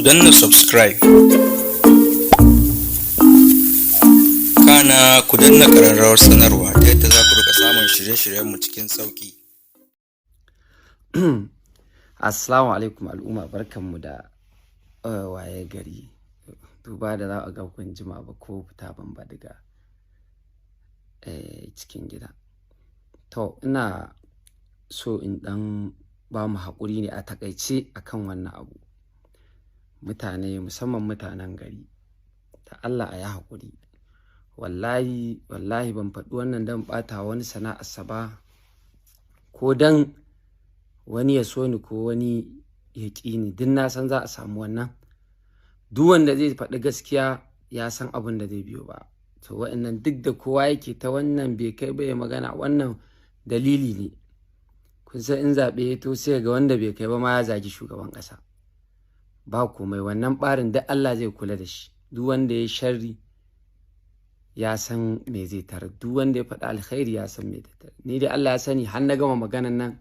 Danna subscribe, kana ku danna ƙararrawar sanarwa ta yadda za ku rika samun shirye-shiryenmu cikin sauƙi. Assalamu alaikum al'umma, barkanmu da waye gari. Duba da za a ga kun jima ba ko fita ban ba daga cikin gida. To, ina so in ɗan ba mu haƙuri ne a taƙaice akan wannan abu. Mutane, musamman mutanen gari, da Allah a yi haƙuri. Wallahi, wallahi ban faɗi wannan don ɓata wani sana'arsa ba ko don wani ya so ni ko wani ya ƙi ni. Duk na san za a samu wannan. Duk wanda zai faɗi gaskiya ya san abin da zai biyo ba. To, wa'annan duk da kowa yake ta wannan bai kai ba ya magana, wannan dalili ne. Kun san in zaɓe ya to, sai ga wanda bai kai ba ma ya zagi shugaban ƙasa. Ba komai, wannan ɓarin duk Allah zai kula da shi. Duk wanda ya sharri ya san me zai tarar. Duk wanda ya faɗi alkhairi ya san me zai tarar. Ni dai Allah ya sani, har na gama maganan nan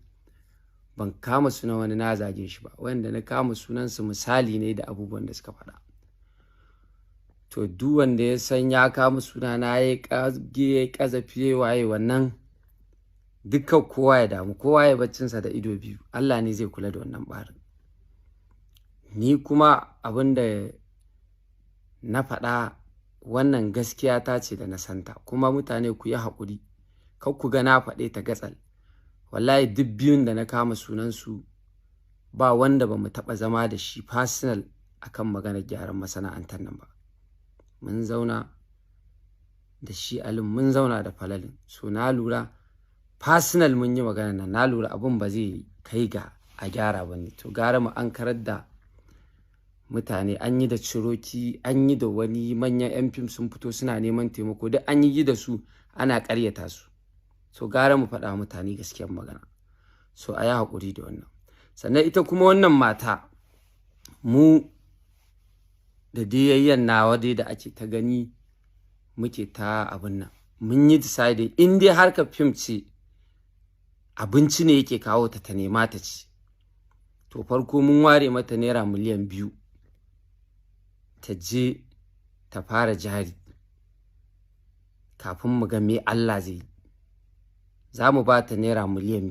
ban kama sunan wani na zage shi ba. Wanda na kama sunansu misali ne da abubuwan da suka faɗa. To, duk wanda ya san ya kama suna na ya ƙage, ya ƙazafi, waye wannan, dukkan kowa ya damu, kowa ya baccinsa da ido biyu. Allah ne zai kula da wannan ɓarin. Ni kuma abin da na faɗa, wannan gaskiya ta ce da na santa. Kuma mutane ku yi haƙuri, kar ku ga na faɗe ta gatsal. Wallahi duk biyun da na kama sunansu, ba wanda ba mu taɓa zama da shi personal akan maganar gyaran masana'antar nan ba. Mun zauna da shi Alin, mun zauna da Falalin. So na lura personal mun yi magana nan, na lura abun ba zai kai ga a gyara ba ne. To, gara mu an karar da mutane. An yi da Ciroki, an yi da wani manyan 'yan fim sun fito suna neman taimako, duk an yi da su ana ƙaryata su. So gara mu faɗa mutane gaskiyar magana. So a yi haƙuri da wannan. Sannan ita kuma wannan mata mu da diyayyen nawa dai da ake ta gani muke ta abin nan, mun yi deciding in dai harkar fim ce, abinci ne yake kawo ta, ta nema ta ci. To, farko mun ware mata ₦2 miliyan ta je ta fara jari kafin mu ga me Allah zai yi. Za mu ba ta ₦2 miliyan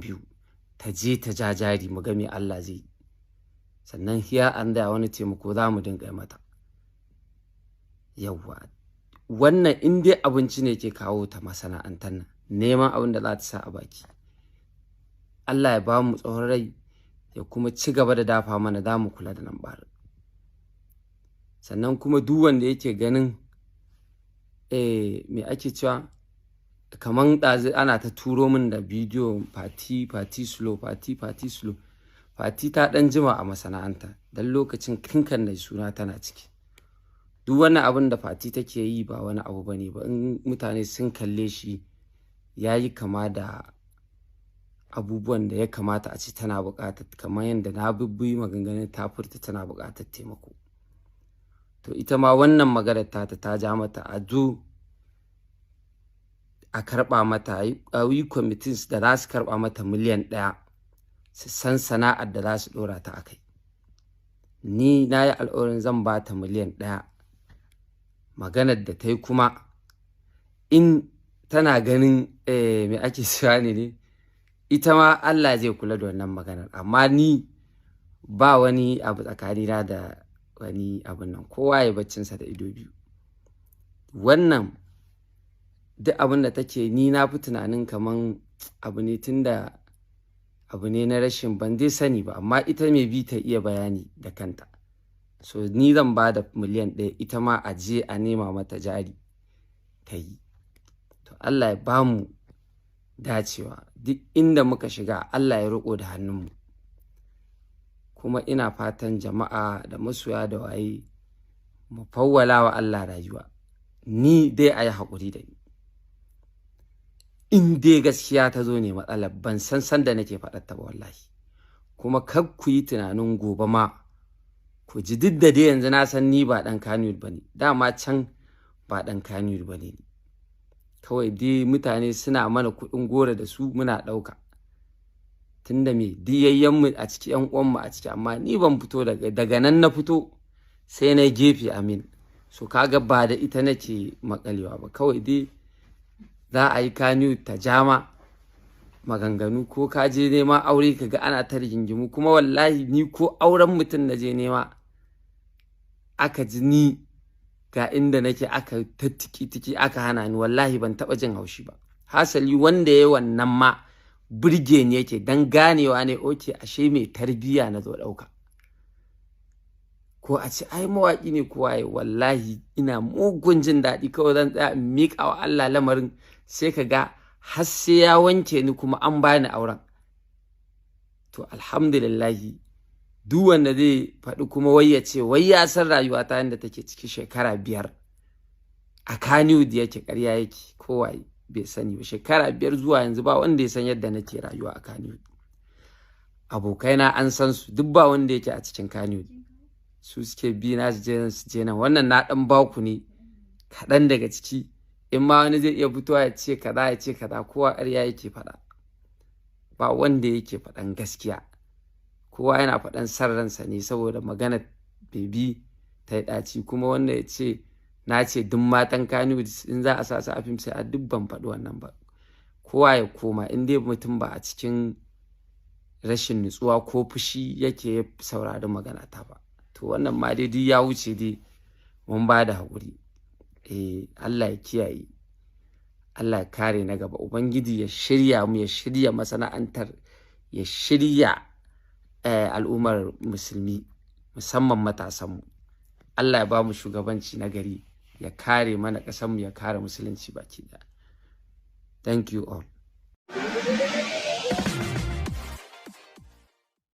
ta je ta ja jari, mu ga me Allah zai yi. Sannan hiya an da wani taimako za mu dinga mata. Yawwa, wannan in dai abinci ne ke kawo ta masana'antar nan, neman abin da za ta sa a baki, Allah ya ba mu tsawon rai ya kuma ci gaba da dafa mana, za mu kula da nan barin. Sannan kuma duk wanda yake ganin me ake cewa, kaman ɗazu ana ta turo min da bidiyo Fati, Fati Slow, Fati, Fati Slow. Fati ta ɗan jima a masana'anta, don lokacin kinkan da suna tana ciki. Duk wani abin da Fati take yi ba wani abu bane ba. In mutane sun kalle shi, ya yi kama da abubuwan da ya kamata a ce tana buƙatar, kamar yadda na bibbi maganganun ta furta tana buƙatar taimako. To, ita ma wannan maganar tata ta ja mata a zo a karɓa mata, a yi kwamitin da za su karɓa mata 1 miliyan su san sana'ar da za su ɗora ta a kai. Ni na yi alƙawarin zan ba ta 1 miliyan. Maganar da ta yi kuma, in tana ganin me ake cewa ne, ita ma Allah zai kula da wannan maganar. Amma ni ba wani abu tsakanina da wani abun nan. Kowa ya baccinsa da ido biyu. Wannan duk abin da take, ni na fi tunanin kaman abu ne tunda abu ne na rashin, ban dai sani ba, amma ita mai bi ta iya bayani da kanta. So ni zan ba da 1 miliyan, ita ma a je a nema mata jari ta yi. To, Allah ya ba mu dacewa. Duk inda muka shiga, Allah ya riƙo da hannunmu. Kuma ina fatan jama'a da masoya da waye, mu fawwala wa Allah rayuwa. Ni dai a yi haƙuri da ni. In dai gaskiya ta zo ne matsalar, ban san sanda nake faɗar ta ba wallahi. Kuma kar ku yi tunanin gobe ma ku ji, duk da dai yanzu na san ni ba ɗan Kannywood ba ne, dama can ba ɗan Kannywood ba ne. Kawai dai mutane suna mana kuɗin goro da su muna ɗauka. Tunda me duk yayyenmu a ciki, 'yan uwanmu a ciki, amma ni ban fito daga nan na fito. Sai na gefe amin. So kaga ba da ita nake makalewa ba. Kawai dai za a yi Kano ta jama maganganu, ko ka je nema aure ka ga ana ta rigingimu. Kuma wallahi ni ko auren mutum na je nema, aka ji ni ga inda nake, aka ta tiki tiki aka hana ni, wallahi ban taɓa jin haushi ba. Hasali wanda ya yi wannan ma burge ni yake, dan ganewa ne, okay, ashe mai tarbiyya na zo ɗauka. Ko a ce ai mawaƙi ne ko waye, wallahi ina mugun jin daɗi. Kawai zan tsaya in miƙa wa Allah lamarin, sai ka ga har sai ya wanke ni kuma an bani auren. To alhamdulillahi, duk wanda zai faɗi kuma wai ya ce wai ya san rayuwa ta yadda take ciki shekara 5 a Kannywood yake, ƙarya yake. Kowaye bai sani ba. Shekara 5 zuwa yanzu ba wanda ya san yadda nake rayuwa a Kannywood. Abokaina an san su duk, ba wanda yake a cikin Kannywood. Su suke bi na su je nan, su je nan. Wannan na ɗan baku ne kaɗan daga ciki. In ma wani zai iya fitowa ya ce kaza, ya ce kaza, kowa ƙarya yake faɗa. Ba wanda yake faɗan gaskiya, kowa yana faɗan san ransa ne saboda magana Baby ta yi ɗaci. Kuma wanda ya ce na ce duk matan Kannywood in za a sa su a fim sai a duk, ban faɗi wannan ba. Kowa ya koma, in dai mutum ba a cikin rashin nutsuwa ko fushi yake saurari magana ta ba. To wannan ma dai duk ya wuce dai, mun ba da haƙuri. Eh, Allah ya kiyaye, Allah ya kare na gaba. Ubangiji ya shirya mu, ya shirya masana'antar, ya shirya al'ummar musulmi, musamman matasanmu. Allah ya ba mu shugabanci na gari, ya kare mana ƙasarmu, ya kare musulunci baki ɗaya. Thank you all.